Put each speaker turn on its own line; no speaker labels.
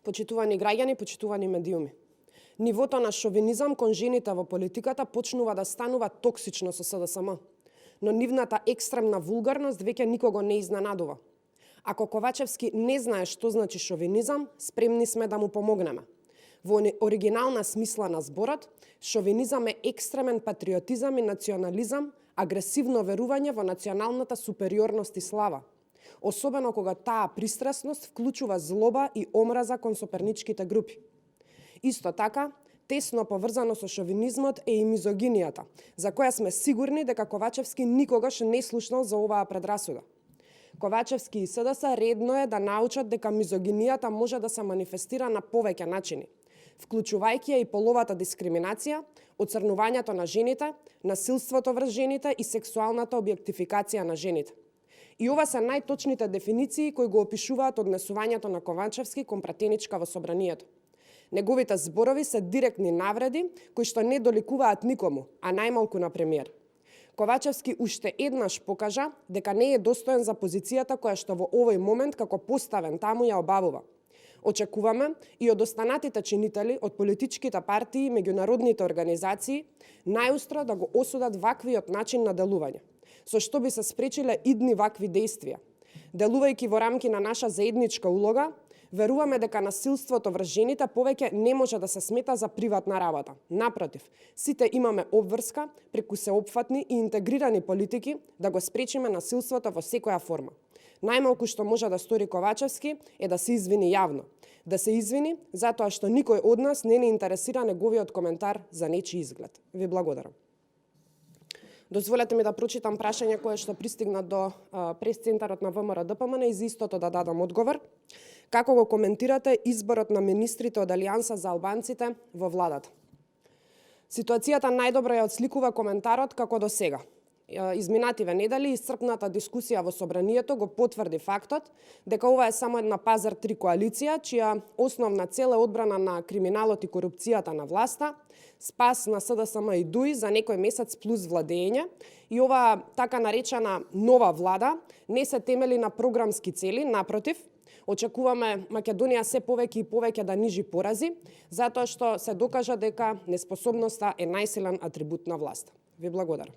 Почитувани граѓани, почитувани медиуми. Нивото на шовинизам кон жените во политиката почнува да станува токсично со СДСМ, но нивната екстремна вулгарност веќе никого не изненадува. Ако Ковачевски не знае што значи шовинизам, спремни сме да му помогнеме. Во оригинална смисла на зборот, шовинизам е екстремен патриотизам и национализам, агресивно верување во националната супериорност и слава, особено кога таа пристрасност вклучува злоба и омраза кон соперничките групи. Исто така, тесно поврзано со шовинизмот е и мизогинијата, за која сме сигурни дека Ковачевски никогаш не слушнал за оваа предрасуда. Ковачевски и СДС редно е да научат дека мизогинијата може да се манифестира на повеќе начини, вклучувајќи ја и половата дискриминација, оцрнувањето на жените, насилството врз жените и сексуалната објектификација на жените. И ова се најточните дефиниции кои го опишуваат однесувањето на Ковачевски кон пратеничка во собранието. Неговите зборови се директни навреди кои што не доликуваат никому, а најмалку на премиер. Ковачевски уште еднаш покажа дека не е достоен за позицијата која што во овој момент како поставен таму ја обавува. Очекуваме и од останатите чинители од политичките партии и меѓународните организации најустро да го осудат ваквиот начин на делување, со што би се спречиле идни вакви дејствија. Делувајќи во рамки на наша заедничка улога, веруваме дека насилството врз жените повеќе не може да се смета за приватна работа. Напротив, сите имаме обврска преку сеопфатни и интегрирани политики да го спречиме насилството во секоја форма. Најмалку што може да стори Ковачевски е да се извини јавно. Да се извини затоа што никој од нас не ни интересира неговиот коментар за нечи изглед. Ви благодарам. Дозволете ми да прочитам прашање кое што пристигна до прес-центарот на ВМРО-ДПМН и за истото да дадам одговор. Како го коментирате изборот на министрите од Алијанса за албанците во владата? Ситуацијата најдобро ја отсликува коментарот како до сега. Изминативе недели исцрпната дискусија во собранието го потврди фактот дека ова е само една пазар 3 коалиција, чија основна цел е одбрана на криминалот и корупцијата на власта, спас на СДСМ и ДУИ за некој месец плюс владење, и ова така наречена нова влада не се темели на програмски цели, напротив, очекуваме Македонија се повеќе и повеќе да нижи порази, затоа што се докажа дека неспособноста е најсилен атрибут на власта. Ви благодарам.